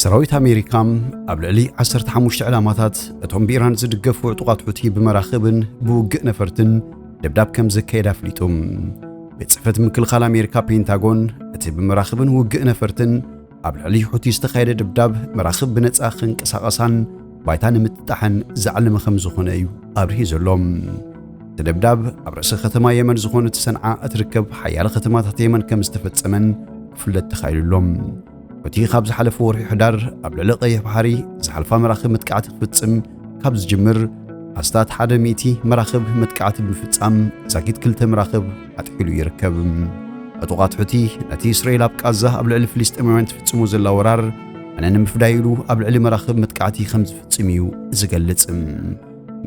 ሰራዊት ኣሜሪካ ኣብ ልዕሊ ዓሰርተ ሓሙሽተ ዕላማታት እቶም ብኢራን ዝድገፉ ዕጡቓት ሑቲ ብመራኽብን ብውግእ ነፈርትን ደብዳብ ከም ዘካየደ ኣፍሊጡ። ቤት ጽሕፈት ምክልኻል ኣሜሪካ ፔንታጎን፣ እቲ ብመራኽብን ውግእ ነፈርትን ኣብ ልዕሊ ሑቲ ዝተኻየደ ደብዳብ፣ መራኽብ ብነጻ ክንቀሳቐሳን ባይታ ንምጥጣሕን ዝዓለመ ከም ዝኾነ እዩ ኣብሪሁ ዘሎ። እቲ ደብዳብ ኣብ ርእሰ ከተማ የመን ዝኾነት ሰንዓ እትርከብ ሓያለ ከተማታት የመን ከም ዝተፈጸመን ክፍለጥ ተኻኢሉ ኣሎ። ሑቲ ካብ ዝሓለፈ ወርሒ ሕዳር ኣብ ልዕሊ ቀይሕ ባሕሪ ዝሓልፋ መራኽብ መጥቃዕቲ ክፍጽም ካብ ዝጅምር፣ ኣስታት ሓደ ሚእቲ መራኽብ መጥቃዕቲ ብምፍጻም ዛጊት ክልተ መራኽብ ኣጥሒሉ ይርከብ። ዕጡቓት ሑቲ ነቲ እስራኤል ኣብ ቃዛ ኣብ ልዕሊ ፍልስጤማውያን ትፍጽሞ ዘላ ወራር ሕነ ንምፍዳይ ኢሉ ኣብ ልዕሊ መራኽብ መጥቃዕቲ ከም ዝፍጽም እዩ ዝገልጽ።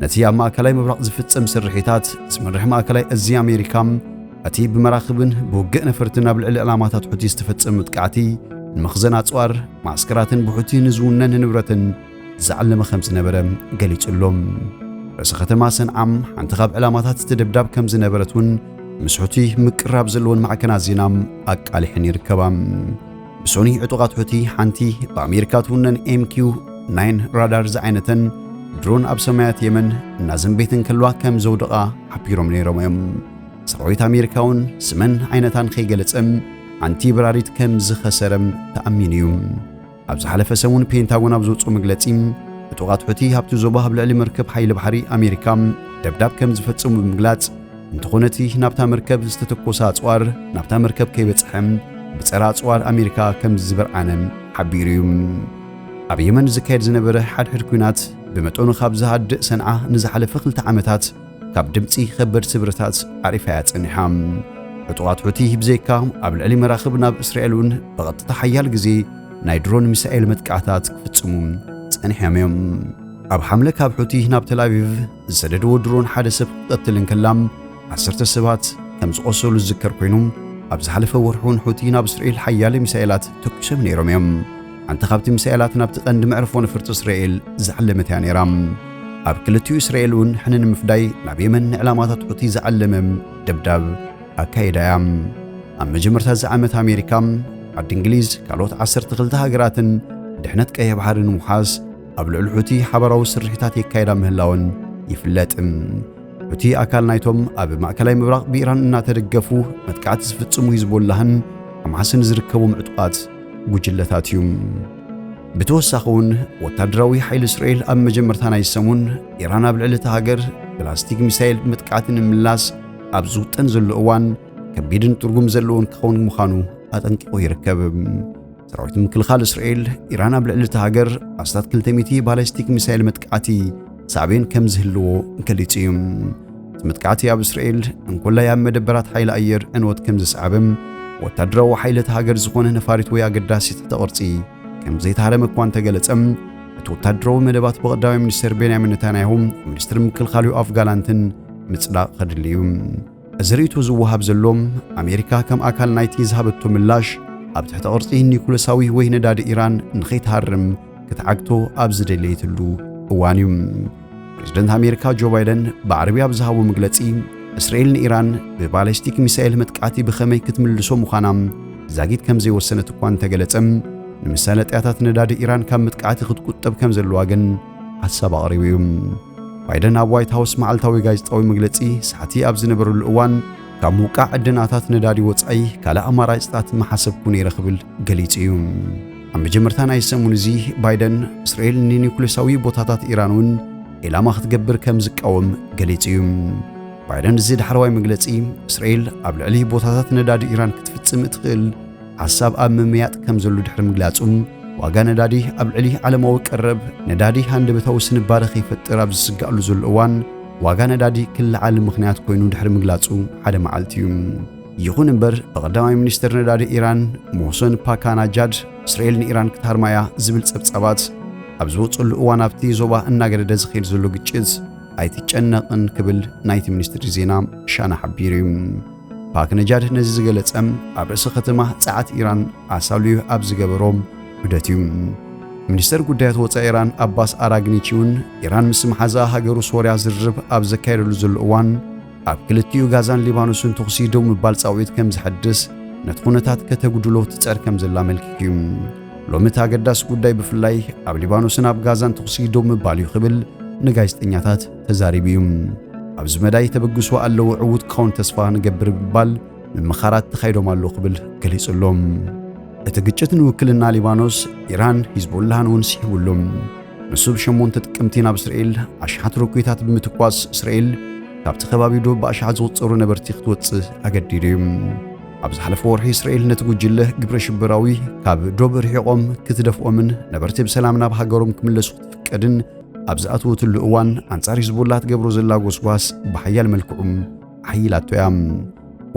ነቲ ኣብ ማእከላይ ምብራቕ ዝፍጸም ስርሒታት ዝመርሕ ማእከላይ እዚ ኣሜሪካ፣ እቲ ብመራኽብን ብውግእ ነፈርትን ኣብ ልዕሊ ዕላማታት ሑቲ ዝተፈጸመ መጥቃዕቲ፣ ንመኽዘን ኣጽዋር፣ ማዕስከራትን ብሑቲ ንዝውነን ንብረትን ዝዓለመ ከም ዝነበረ ገሊጹ ኣሎ። ርእሰ ከተማ ሰንዓ ሓንቲ ካብ ዕላማታት እቲ ደብዳብ ከም ዝነበረት እውን ምስ ሑቲ ምቅርራብ ዘለወን ማዕከናት ዜና ኣቃሊሐን ይርከባ። ብሶኒ ዕጡቓት ሑቲ ሓንቲ ብኣሜሪካ ትውነን ኤም ኪው ናይን ራዳር ዝዓይነተን ድሮን ኣብ ሰማያት የመን እናዘንበየት እንከልዋ ከም ዘውደቓ ሓቢሮም ነይሮም እዮም። ሰራዊት ኣሜሪካ እውን ስመን ዓይነታን ከይገለጸ ሓንቲ በራሪት ከም ዝኸሰረ ተኣሚኑ እዩ። ኣብ ዝሓለፈ ሰሙን ፔንታጎን ኣብ ዘውፅኦ መግለጺ፣ ዕጡቓት ሑቲ ኣብቲ ዞባ ኣብ ልዕሊ መርከብ ሓይሊ ባሕሪ ኣሜሪካ ደብዳብ ከም ዝፈጸሙ ብምግላጽ፣ እንተኾነ እቲ ናብታ መርከብ ዝተተኮሰ ኣጽዋር ናብታ መርከብ ከይበጽሐ ብጸረ ኣጽዋር ኣሜሪካ ከም ዝበርዓነ ሓቢሩ እዩ። ኣብ የመን ዝካየድ ዝነበረ ሓድሕድ ኲናት ብመጠኑ ካብ ዝሃድእ ሰንዓ ንዝሓለፈ ክልተ ዓመታት ካብ ድምጺ ከበድ ስብርታት ዓሪፋ እያ ጸኒሓ። ዕጡቓት ሑቲ ብዘይካ ኣብ ልዕሊ መራኽብ ናብ እስራኤል እውን ብቐጥታ ሓያል ግዜ ናይ ድሮን ሚሳኤል መጥቃዕታት ክፍጽሙ ጸኒሖም እዮም። ኣብ ሓምለ ካብ ሑቲ ናብ ተል ኣቪቭ ዝሰደድዎ ድሮን ሓደ ሰብ ክትቀትል እንከላ ዓሰርተ ሰባት ከም ዝቖሰሉ ዝዝከር ኮይኑ፣ ኣብ ዝሓለፈ ወርሒ እውን ሑቲ ናብ እስራኤል ሓያለ ሚሳኤላት ተኩሶም ነይሮም እዮም። ሓንቲ ካብቲ ሚሳኤላት ናብቲ ቀንዲ መዕርፎ ነፈርቲ እስራኤል ዝዓለመት እያ ነይራ። ኣብ ክልቲኡ እስራኤል እውን ሕነ ንምፍዳይ ናብ የመን ንዕላማታት ሑቲ ዝዓለመ ደብዳብ ኣካይዳ እያ። ኣብ መጀመርታ እዚ ዓመት ኣሜሪካ፣ ዓዲ እንግሊዝ፣ ካልኦት ዓሰርተ ክልተ ሃገራትን ድሕነት ቀይሕ ባሕሪ ንምውሓስ ኣብ ልዕሊ ሑቲ ሓባራዊ ስርሒታት የካይዳ ምህላወን ይፍለጥ። ሑቲ ኣካል ናይቶም ኣብ ማእከላይ ምብራቕ ብኢራን እናተደገፉ መጥቃዕቲ ዝፍጽሙ ሂዝቦላህን ሓማስን ዝርከቦም ዕጡቓት ጉጅለታት እዩ። ብተወሳኺ እውን ወታደራዊ ሓይሊ እስራኤል ኣብ መጀመርታ ናይ ሰሙን ኢራን ኣብ ልዕሊ እታ ሃገር ብላስቲክ ሚሳይል መጥቃዕቲ ንምምላስ ኣብ ዝውጠን ዘሎ እዋን ከቢድን ትርጉም ዘለዎን ክኸውን ምዃኑ ኣጠንቂቑ ይርከብ። ሰራዊት ምክልኻል እስራኤል ኢራን ኣብ ልዕሊ እታ ሃገር ኣስታት ክልተ ሚእቲ ባላስቲክ ሚሳይል መጥቃዕቲ ሳዕቤን ከም ዝህልዎ ገሊጹ እዩ። እቲ መጥቃዕቲ ኣብ እስራኤል እንኮላይ ኣብ መደበራት ሓይሊ ኣየር ዕንወት ከም ዘስዓበ፣ ወታደራዊ ሓይሊ እታ ሃገር ዝኾነ ነፋሪት ወይ ኣገዳሲ ትሕተ ቅርጺ ከም ዘይተሃረመ እኳ እንተገለጸ፣ እቲ ወታደራዊ መደባት ብቐዳማይ ሚኒስትር ቤንያሚን ነታንያሁ፣ ሚኒስትር ምክልኻል ዮኣፍ ጋላንትን ምጽዳቕ ከድሊ እዩ። እዚ ርእይቶ ዝወሃብ ዘሎ፣ ኣሜሪካ ከም ኣካል ናይቲ ዝሃበቶ ምላሽ፣ ኣብ ትሕተ ቅርጺ ኒኩለሳዊ ወይ ነዳዲ ኢራን ንኸይትሃርም ክትዓግቶ ኣብ ዝደለየትሉ እዋን እዩ። ፕሬዝደንት ኣሜሪካ ጆ ባይደን ብዓርቢ ኣብ ዝሃቦ መግለጺ፣ እስራኤል ንኢራን ብባሊስቲክ ሚሳኤል መጥቃዕቲ ብኸመይ ክትምልሶ ምዃና ዛጊት ከም ዘይወሰነት እኳ እንተገለጸ፣ ንምሳለጥያታት ነዳዲ ኢራን ካብ መጥቃዕቲ ክትቁጠብ ከም ዘለዋ ግን ሓሳብ ኣቕሪቡ እዩ። ባይደን ኣብ ዋይት ሃውስ መዓልታዊ ጋዜጣዊ መግለጺ ሰዓቲ ኣብ ዝነበረሉ እዋን፣ ካብ ምውቃዕ ዕደናታት ነዳዲ ወጻኢ ካልእ ኣማራጺታት ምሓሰብኩ ነይረ ክብል ገሊጹ እዩ። ኣብ መጀመርታ ናይ ሰሙን እዚ ባይደን እስራኤል ንኒኩሌሳዊ ቦታታት ኢራን እውን ዒላማ ክትገብር ከም ዝቃወም ገሊጹ እዩ። ባይደን እዚ ዳሕረዋይ መግለጺ እስራኤል ኣብ ልዕሊ ቦታታት ነዳዲ ኢራን ክትፍጽም እትኽእል ሓሳብ ኣብ ምምያጥ ከም ዘሎ ድሕሪ ምግላጹ፣ ዋጋ ነዳዲ ኣብ ልዕሊ ዓለማዊ ቀረብ ነዳዲ ሃንደበታዊ ስንባደ ከይፈጥር ኣብ ዝስጋኣሉ ዘሎ እዋን፣ ዋጋ ነዳዲ ክለዓል ምኽንያት ኮይኑ ድሕሪ ምግላጹ ሓደ መዓልቲ እዩ። ይኹን እምበር፣ ብቐዳማይ ሚኒስትር ነዳዲ ኢራን ሞህሰን ፓካናጃድ፣ እስራኤል ንኢራን ክትሃርማ እያ ዝብል ጸብጻባት ኣብ ዝወጸሉ እዋን፣ ኣብቲ ዞባ እናገደደ ዝኸይድ ዘሎ ግጭት ኣይትጨነቕን ክብል ናይቲ ሚኒስትሪ ዜና ሻና ሓቢሩ እዩ። ፓክነጃድ ነዚ ዝገለጸ ኣብ ርእሲ ከተማ ጸዓት ኢራን ኣሳልዩ ኣብ ዝገበሮ ዑደት እዩ። ሚኒስተር ጉዳያት ወጻኢ ኢራን ኣባስ ኣራግኒቺ እውን ኢራን ምስ መሓዛ ሃገሩ ሶርያ ዝርርብ ኣብ ዘካየደሉ ዘሎ እዋን፣ ኣብ ክልቲኡ ጋዛን ሊባኖስን ተኹሲ ደው ምባል ጻውዒት ከም ዝሐድስ፣ ነቲ ኩነታት ከተጉድሎ ትጸር ከም ዘላ ኣመልኪቱ እዩ። ሎሚ እቲ ኣገዳሲ ጉዳይ ብፍላይ ኣብ ሊባኖስን ኣብ ጋዛን ተኹሲ ደው ምባል እዩ ክብል ንጋዜጠኛታት ተዛሪቡ እዩ። ኣብዚ መዳይ ተበግሶ ኣለዎ ዕዉት ክኸውን ተስፋ ንገብር ብምባል ምምኻራት ተኻይዶም ኣሎ ክብል ገሊጹ ኣሎ። እቲ ግጭት ንውክልና ሊባኖስ፣ ኢራን፣ ሂዝቦላህን እውን ስሒቡ ኣሎ። ንሱ ብሸሞንተ ጥቅምቲ ናብ እስራኤል ኣሽሓት ሮኬታት ብምትኳስ እስራኤል ካብቲ ከባቢ ዶብ ብኣሽሓት ዝቑጸሩ ነበርቲ ክትወጽእ ኣገዲዱ እዩ። ኣብ ዝሓለፈ ወርሒ እስራኤል ነቲ ጉጅለ ግብረ ሽበራዊ ካብ ዶብ ርሒቖም ክትደፍኦምን ነበርቲ ብሰላም ናብ ሃገሮም ክምለሱ ክትፍቀድን ኣብ ዝኣተወትሉ እዋን ኣንጻር ሂዝቦላ ትገብሮ ዘላ ጎስጓስ ብሓያል መልክዑ ኣሕይላቶ እያ።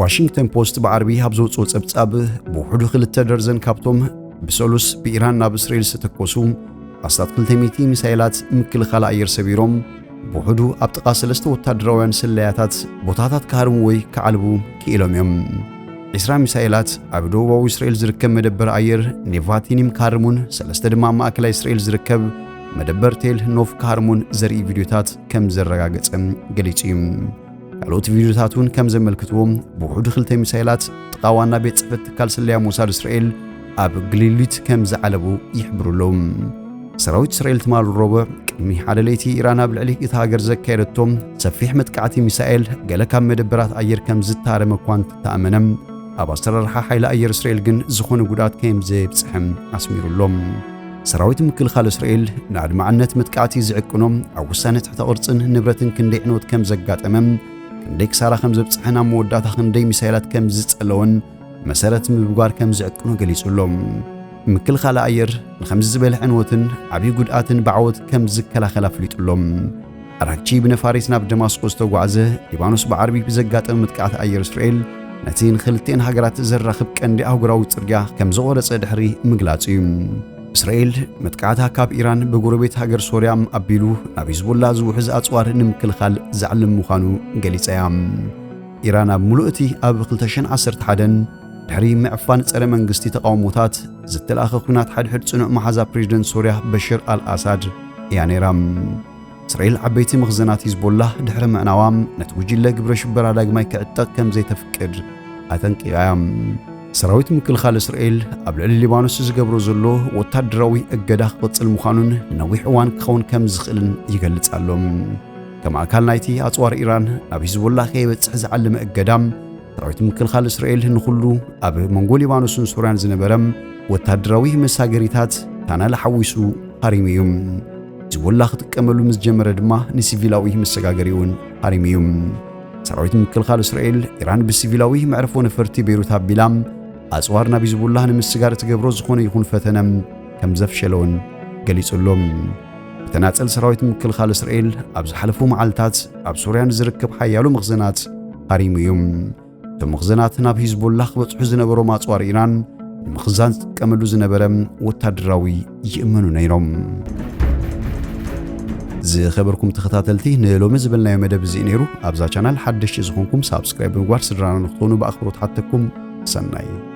ዋሽንግተን ፖስት ብዓርቢ ኣብ ዘውፅኦ ጸብጻብ ብውሕዱ ክልተ ደርዘን ካብቶም ብሰሉስ ብኢራን ናብ እስራኤል ዝተተኮሱ ኣስታት ክልተ ሚእቲ ሚሳይላት ምክልኻል ኣየር ሰቢሮም ብውሕዱ ኣብ ጥቓ ሰለስተ ወታደራውያን ስለያታት ቦታታት ክሃርሙ ወይ ክዓልቡ ክኢሎም እዮም። ዒስራ ሚሳይላት ኣብ ደቡባዊ እስራኤል ዝርከብ መደበር ኣየር ኔቫቲኒም ክሃርሙን ሰለስተ ድማ ኣብ ማእከላይ እስራኤል ዝርከብ መደበር ቴል ኖፍ ክሃርሙን ዘርኢ ቪድዮታት ከም ዘረጋገጸ ገሊጹ እዩ። ካልኦት ቪድዮታት እውን ከም ዘመልክትዎ ብውሕዱ ክልተ ሚሳይላት ጥቓ ዋና ቤት ጽሕፈት ትካል ስለያ ሞሳድ እስራኤል ኣብ ግሊሊት ከም ዝዓለቡ ይሕብሩ ኣለዉ። ሰራዊት እስራኤል ትማሊ ረቡዕ ቅድሚ ሓደ ለይቲ ኢራን ኣብ ልዕሊ እታ ሃገር ዘካየደቶ ሰፊሕ መጥቃዕቲ ሚሳኤል ገለ ካብ መደበራት ኣየር ከም ዝታረመ እኳ እንተተኣመነ ኣብ ኣሰራርሓ ሓይሊ ኣየር እስራኤል ግን ዝኾነ ጉድኣት ከም ዘየብጽሐ ኣስሚሩ ኣሎ። ሰራዊት ምክልኻል እስራኤል ንኣድማዕነት መጥቃዕቲ ዝዕቅኖ ኣብ ውሳነ ትሕተ ቅርጽን ንብረትን ክንደይ ዕንወት ከም ዘጋጠመ ክንደይ ክሳራ ከም ዘብጽሐን ኣብ መወዳእታ ክንደይ ሚሳይላት ከም ዝጸለወን መሰረት ምግባር ከም ዝዕቅኖ ገሊጹ ኣሎ። ምክልኻል ኣየር ንኸምዚ ዝበለ ዕንወትን ዓብዪ ጉድኣትን ብዓወት ከም ዝከላኸል ኣፍሊጡ ኣሎ። ኣራግቺ ብነፋሪት ናብ ደማስቆ ዝተጓዕዘ ሊባኖስ ብዓርቢ ብዘጋጠመ መጥቃዕቲ ኣየር እስራኤል ነቲ ንክልቲኤን ሃገራት ዘራኽብ ቀንዲ ኣህጉራዊ ጽርግያ ከም ዘቖረጸ ድሕሪ ምግላጹ እዩ። እስራኤል መጥቃዕታ ካብ ኢራን ብጎረቤት ሃገር ሶርያ ኣቢሉ ናብ ሂዝቦላ ዝውሕዝ ኣጽዋር ንምክልኻል ዝዓልም ምዃኑ ገሊጻ እያ። ኢራን ኣብ ምሉእ እቲ ኣብ ክልተ ሽሕን ዓሰርተ ሓደን ድሕሪ ምዕፋን ጸረ መንግስቲ ተቃውሞታት ዝተለኣኸ ኲናት ሓድሕድ ጽኑዕ መሓዛ ፕሬዚደንት ሶርያ በሽር ኣልኣሳድ እያ ነይራ። እስራኤል ዓበይቲ መኽዘናት ሂዝቦላህ ድሕሪ ምዕናዋ ነቲ ጉጅለ ግብረ ሽበራ ዳግማይ ክዕጠቕ ከም ዘይተፍቅድ ኣጠንቂቓ እያ። ሰራዊት ምክልኻል እስራኤል ኣብ ልዕሊ ሊባኖስ ዝገብሮ ዘሎ ወታደራዊ እገዳ ክቕጽል ምዃኑን ንነዊሕ እዋን ክኸውን ከም ዝኽእልን ይገልጽ ኣሎ። ከም ኣካል ናይቲ ኣጽዋር ኢራን ናብ ሂዝቦላ ከይበጽሕ ዝዓለመ እገዳ፣ ሰራዊት ምክልኻል እስራኤል ንኹሉ ኣብ መንጎ ሊባኖስን ሶርያን ዝነበረ ወታደራዊ መሳገሪታት ታናል ሓዊሱ ሃሪሙ እዩ። ሂዝቦላ ክጥቀመሉ ምስ ጀመረ ድማ ንሲቪላዊ መሰጋገሪ እውን ሃሪሙ እዩ። ሰራዊት ምክልኻል እስራኤል፣ ኢራን ብሲቪላዊ መዕርፎ ነፈርቲ ቤይሩት ኣቢላ ኣጽዋር ናብ ሂዝቦላ ንምስጋር እትገብሮ ዝኾነ ይኹን ፈተነ ከም ዘፍሸለውን ገሊጹ ኣሎ። ብተናጸል ሰራዊት ምክልኻል እስራኤል ኣብ ዝሓለፉ መዓልታት ኣብ ሶርያ ንዝርከብ ሓያሎ መኽዘናት ሃሪሙ እዩ። እቶም መኽዘናት ናብ ሂዝቦላ ክበጽሑ ዝነበሮም ኣጽዋር ኢራን ንምኽዛን ዝጥቀመሉ ዝነበረ ወታደራዊ ይእመኑ ነይሮም። ዝኸበርኩም ተኸታተልቲ፣ ንሎሚ ዝበልናዮ መደብ እዚ ነይሩ። ኣብዛ ቻናል ሓደሽቲ ዝኾንኩም ሳብስክራይብ ብምግባር ስድራና ንክትኾኑ ብኣኽብሮት ሓተኩም። ሰናይ።